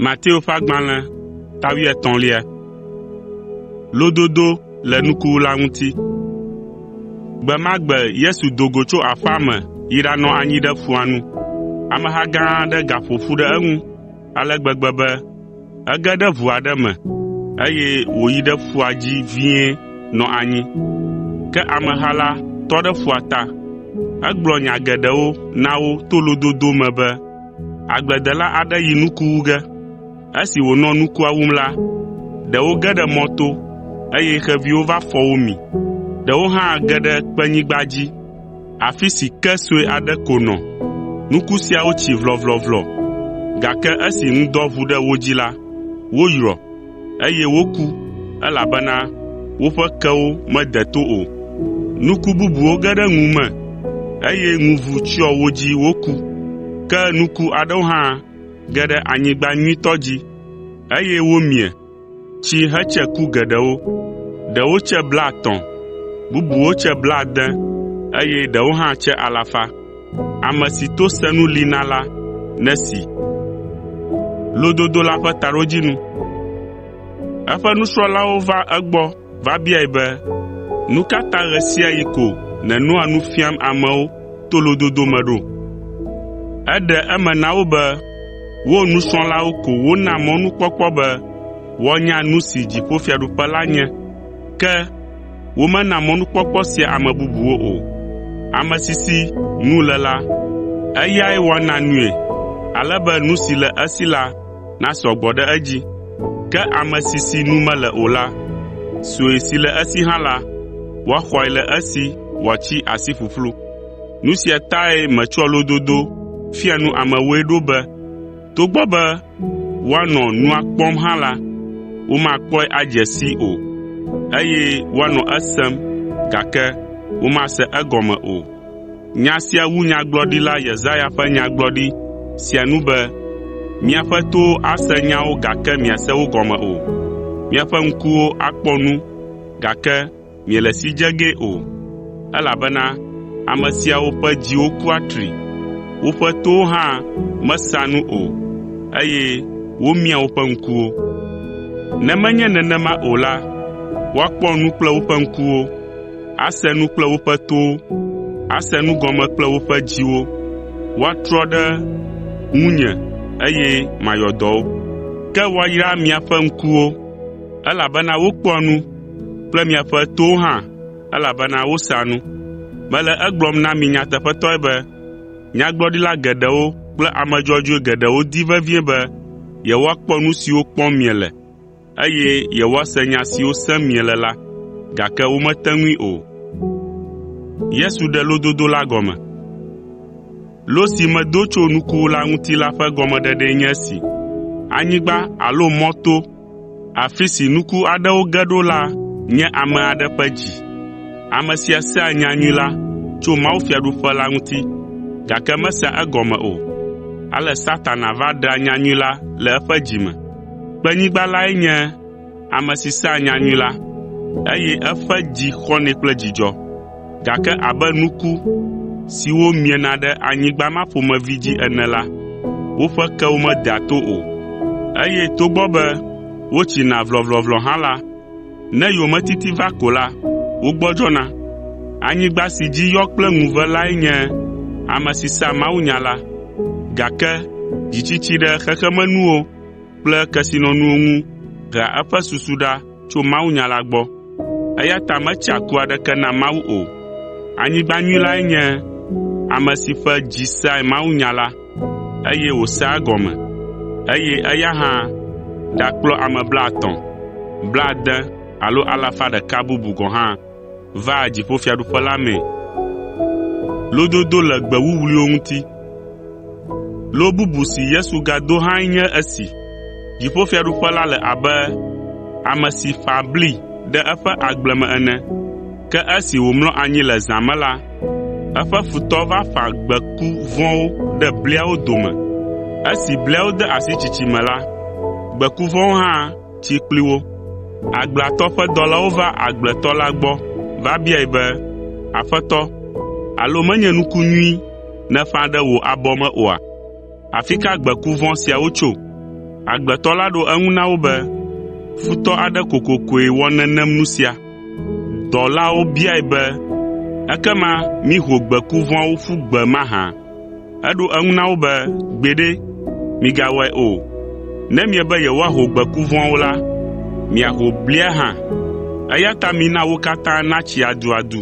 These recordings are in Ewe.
Mateo ƒe agbalẽ ta wuietɔ̃lia. Lododo le nukuwula ŋuti. Gbe ma gbe Yesu do go tso aƒea me yi ɖanɔ anyi ɖe ƒua nu. Ameha gã aɖe gaƒo ƒu ɖe eŋu ale gbegbe be ege ɖe ʋu aɖe me, eye wòyi ɖe ƒua dzi vie nɔ anyi. Ke ameha la tɔ ɖe ƒua ta. Egblɔ nya geɖewo na wo to lododo me be, “Agbledela aɖe yi nuku wu ge. Esi wònɔ nukua wum la, ɖewo ge ɖe mɔto, eye xeviwo va fɔ wo mi. Ɖewo hã ge ɖe kpenyigba dzi, afi si ke sue aɖe ko nɔ. Nuku siawo tsi vlɔvlɔvlɔ, gake esi ŋdɔ ʋu ɖe wo dzi la, woyrɔ, eye woku, elabena woƒe kewo mede to o. Nuku bubuwo ge ɖe ŋu me, eye ŋuvu tsyɔ wo dzi woku. Ke nuku aɖewo hã ge ɖe anyigba nyuitɔ dzi, eye womie, tsi hetse ku geɖewo. Ɖewo tse blaetɔ̃, bubuwo tse blaade, eye ɖewo hã tse alafa. Ame si to senu li na la nesee. Eƒe nusrɔ̃lawo va egbɔ va biae be, “Nu ka ta ɣe sia ɣi ko nènɔa nu fiam amewo to lododo me ɖo?” Eɖe eme na wo be wo nusrɔ̃lawo ko wona mɔnukpɔkpɔ be woanya nu si dziƒofiaɖuƒe la nye, ke womena mɔnukpɔkpɔ sia ame bubuwo o. Ame si si nu le la, eyae woana nui ale be nu si le esi la nasɔ gbɔ ɖe edzi. Ke ame si si nu mele o la, sue si le esi hã la, woaxɔe le esi wòatsi asi ƒuƒlu. Nu sia tae metsɔa lododo fia nu amewoe ɖo be, togbɔ be woanɔ nua kpɔm hã la, womakpɔe adze sii o, eye woanɔ esem, gake womase egɔme o. Nya sia wu Nyagblɔɖila Yesaya ƒe nyagblɔɖi sia nu be, “Miaƒe towo ase nyawo gake miase wo gɔme o. Miaƒe ŋkuwo akpɔ nu gake miele si dze gee o, elabena ame siawo ƒe dziwo ku atri, woƒe towo hã mesea nu o, eye womia woƒe ŋkuwo. Ne menye nenema o la, woakpɔ nu kple woƒe ŋkuwo, ase nu kple woƒe towo, ase nu gɔme kple woƒe dziwo, woatrɔ ɖe ŋunye eye mayɔ dɔ wo. Ke woayra miaƒe ŋkuwo, elabena wokpɔa nu kple miaƒe towo hã, elabena wosea nu. Mele egblɔm na mi nyateƒetɔe be, nyagblɔɖila geɖewo kple ame dzɔdzɔe geɖewo di vevie be yewoakpɔ nu siwo kpɔm miele, eye yewoase nya siwo sem miele la, gake womete ŋui o. Lo si medo tso nukuwula ŋuti la ƒe gɔmeɖeɖee nye esi: Anyigba alo mɔ to, afi si nuku aɖewo ge ɖo la nye ame aɖe ƒe dzi. Ame sia sea nyanyui la tso mawufiaɖuƒe la ŋuti, gake mesea egɔme o. Ale Satana va ɖea nyanyui la le eƒe dzi me. Kpenyigba lae nye ame si sea nyanyui la, eye eƒe dzi xɔnɛ kple dzidzɔ, gake abe nuku siwo miena ɖe anyigba ma ƒomevi dzi ene la, woƒe kewo medea to o, eye togbɔ be wotsina vlɔvlɔvlɔ hã la, ne yometiti va ko la, wogbɔdzɔna. Anyigba si dzi yɔ kple ŋuve lae nye ame si sea mawunya la, gake dzitsitsi ɖe xexemenuwo kple kesinɔnuwo ŋu hea eƒe susu ɖa tso mawunya la gbɔ, eya ta metsea ku aɖeke na Mawu o. Anyigba nyui lae nye ame si ƒe dzi sea mawunya la, eye wòsea egɔme, eye eya hã ɖakplɔ ame blaetɔ̃, blaade alo alafa ɖeka bubu gɔ̃ hã vaa dziƒofiaɖuƒe la mee. Lo bubu si Yesu gado hãe nye esi: “Dziƒofiaɖuƒe la le abe ame si ƒã bli ɖe eƒe agble me ene. Ke esi wòmlɔ anyi le zã me la, eƒe futɔ va ƒã gbeku vɔ̃wo ɖe bliawo dome. Esi bliawo de asi tsitsi me la, gbeku vɔ̃wo hã tsi kpli wo. Agbleatɔ ƒe dɔlawo va agbletɔ la gbɔ va biae be, ‘Aƒetɔ, alo menye nuku nyui nèƒã ɖe wò abɔ me oa? Afi ka gbeku vɔ̃ siawo tso?’ Agbletɔ la ɖo eŋu na wo be, ‘Futɔ aɖe kokokoe wɔ nenem nu sia.’ Dɔlawo biae be, ‘Ekema mího gbeku vɔ̃awo ƒu gbe mahã?’ Eɖo eŋu na wo be, ‘Gbeɖe, migawɔe o. Ne miebe yewoaho gbeku vɔ̃awo la, miaho blia hã, eya ta mina wo katã natsi aduadu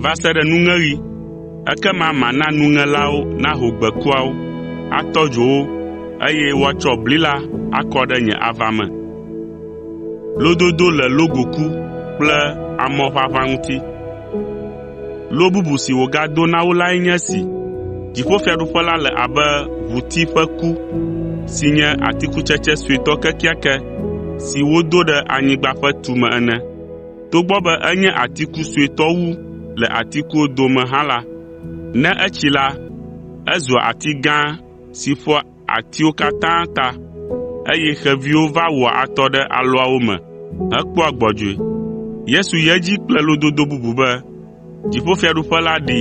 va se ɖe nuŋeɣi. Ekema mana nuŋelawo naho gbekuawo, atɔ dzo wo, eye woatsɔ bli la akɔ ɖe nye ava me.’ ” Lo bubu si wògado na wo lae nye esi: “Dziƒofiaɖuƒe la le abe ʋuti ƒe ku si nye atikutsetse suetɔ kekeake si wodo ɖe anyigba ƒe tume ene. Togbɔ be enye atiku suetɔ wu le atikuwo dome hã la, ne etsi la, ezua ati gã si ƒoa atiwo katã ta, eye xeviwo va wɔa atɔ ɖe alɔawo me hekpɔa gbɔdzɔe.” Yesu yi edzi kple lododo bubu be, “Dziƒofiaɖuƒe la ɖi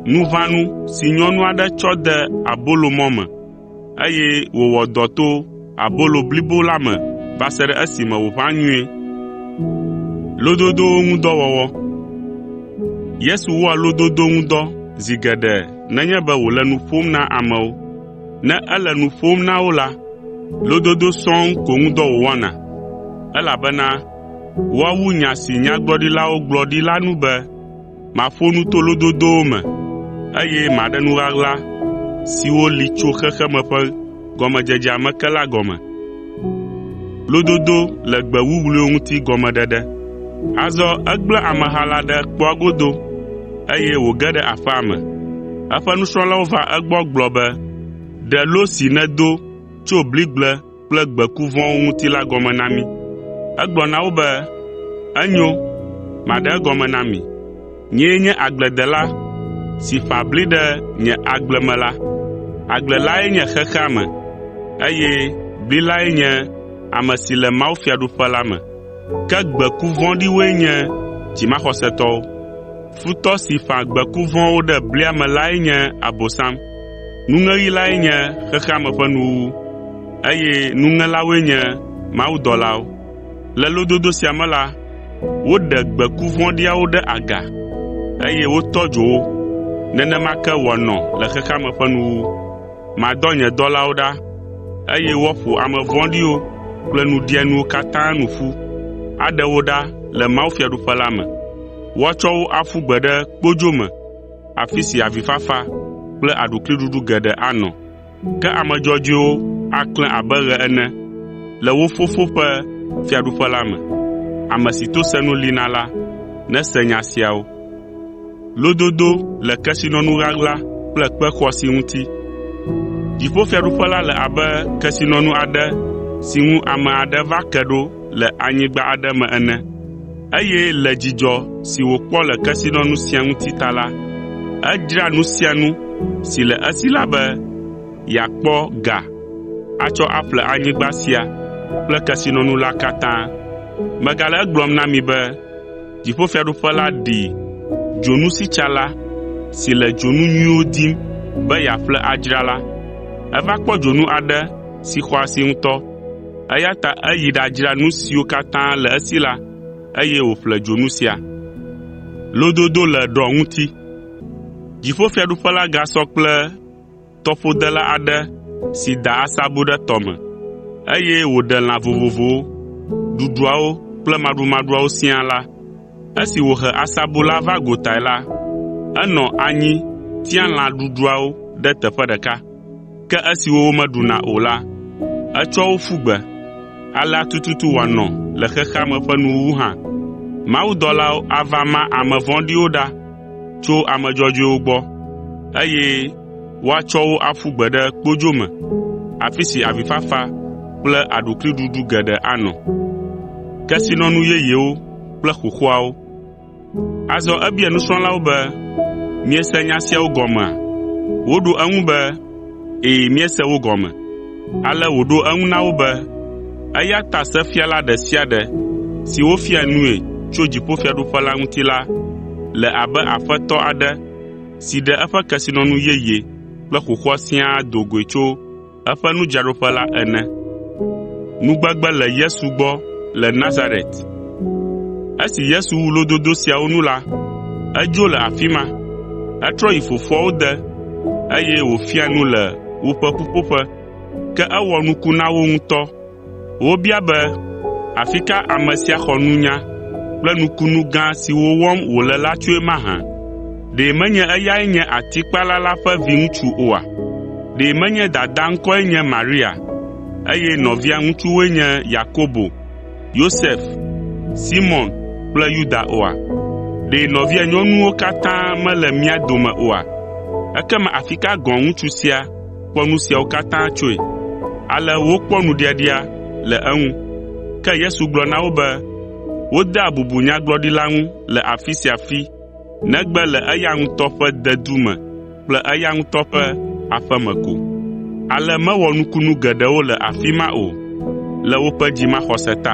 nuʋãnu si nyɔnu aɖe tsɔ de abolomɔ me, eye wòwɔ dɔ to abolo blibo la me va se ɖe esime wòʋã nyuie.” Yesu wɔa lododo ŋu dɔ zi geɖe nenye be wòle nu ƒom na amewo. Ne ele nu ƒom na wo la, lododo sɔŋ ko ŋu dɔ wòwɔna, elabena woawu nya si nyagblɔɖilawo gblɔ ɖi la nu be, “Maƒo nu to lododowo me, eye maɖe nu ɣaɣla siwo li tso xexeme ƒe gɔmedzedzea me ke la gɔme.” Azɔ egblẽ ameha la ɖe kpɔa godo, eye wòge ɖe aƒea me. Eƒe nusrɔ̃lawo va egbɔ gblɔ be, “Ɖe lo si nèdo tso bligble kple gbeku vɔ̃wo ŋuti la gɔme na mí.” Egblɔ na wo be, “Enyo, maɖe egɔme na mi. Nyee nye agbledela si ƒã bli ɖe nye agble me la. Agble lae nye xexea me, eye bli lae nye ame si le mawufiaɖuƒe la me. Ke gbeku vɔ̃ɖiwoe nye dzimaxɔsetɔwo. Futɔ si ƒã gbeku vɔ̃wo ɖe blia me lae nye Abosam. Nuŋeɣi lae nye xexea me ƒe nuwuwu, eye nuŋelawoe nye mawudɔlawo. Le lododo sia me la, woɖe gbeku vɔ̃ɖiawo ɖe aga, eye wotɔ dzo wo. Nenema ke wòanɔ le xexea me ƒe nuwuwu. Madɔ nye dɔlawo ɖa, eye woaƒo ame vɔ̃ɖiwo kple nuɖianuwo katã nu ƒu, aɖe wo ɖa le mawufiaɖuƒe la me. Woatsɔ wo aƒu gbe ɖe kpodzo me, afi si avifafa kple aɖukliɖuɖu geɖe anɔ. Ke ame dzɔdzɔewo aklẽ abe ɣe ene le wo Fofo ƒe fiaɖuƒe la me. Ame si to senu li na la, nese nya siawo. Dziƒofiaɖuƒe la le abe kesinɔnu aɖe si ŋu ame aɖe va ke ɖo le anyigba aɖe me ene, eye le dzidzɔ si wòkpɔ le kesinɔnu sia ŋuti ta la, edzra nu sia nu si le esi la be yeakpɔ ga atsɔ aƒle anyigba sia kple kesinɔnu la katã. Megale egblɔm na mi be dziƒofiaɖuƒe la ɖi dzonusitsala si le dzonu nyuiwo dim be yeaƒle adzra la. Eva kpɔ dzonu aɖe si xɔ asi ŋutɔ, eya ta eyi ɖadzra nu siwo katã le esi la, eye wòƒle dzonu sia. Dziƒofiaɖuƒe la gasɔ kple tɔƒodela aɖe si da asabu ɖe tɔ me, eye wòɖe lã vovovowo, ɖuɖuawo kple maɖumaɖuawo siaa la, esi wòhe asabu la va gotae la, enɔ anyi tia lã ɖuɖuawo ɖe teƒe ɖeka, ke esiwo womeɖuna o la, etsɔ wo ƒu gbe. Alea tututu wòanɔ le xexea me ƒe nuwuwu hã. Mawudɔlawo ava ma ame vɔ̃ɖiwo ɖa tso ame dzɔdzɔewo gbɔ, eye woatsɔ wo aƒu gbe ɖe kpodzo me, afi si avifafa kple aɖukliɖuɖu geɖe anɔ. Azɔ ebia nusrɔ̃lawo be, “Miese nya siawo gɔmea?” Woɖo eŋu be, “Ɛ̃, míese wo gɔme.” Ale wòɖo eŋu na wo be, “Eya ta sefiala ɖe sia ɖe si wofia nui tso dziƒofiaɖuƒe la ŋuti la le abe aƒetɔ aɖe si ɖe eƒe kesinɔnu yeye kple xoxoa siaa do goe tso eƒe nudzraɖoƒe la ene.” Nugbegbe le Yesu gbɔ le Nazaret. Esi Yesu wu lododo siawo nu la, edzo le afi ma. Etrɔ yi fofoawo de, eye wòfia nu le woƒe ƒuƒoƒe. Ke ewɔ nuku na wo ŋutɔ. Wobia be, “Afi ka ame sia xɔ nunya kple nukunu gã siwo wɔm wòle la tsoe mahã? Ɖe menye eyae nye atikpala la ƒe viŋutsu oa? Ɖe menye dadaa ŋkɔe nye Maria, eye nɔvia ŋutsuwoe nye Yakobo, Yosef, Simɔn kple Yuda oa? Ɖe nɔvia nyɔnuwo katã mele mía dome oa? Ekema afi ka gɔ̃ ŋutsu sia kpɔ nu siawo katã tsoe?” Ale wokpɔ nuɖiaɖia le eŋu. Ke Yesu gblɔ na wo be, “Wodea bubu nyagblɔɖila ŋu le afi sia afi negbe le eya ŋutɔ ƒe dedu me kple eya ŋutɔ ƒe aƒe me ko.” Ale mewɔ nukunu geɖewo le afi ma o, le woƒe dzimaxɔse ta.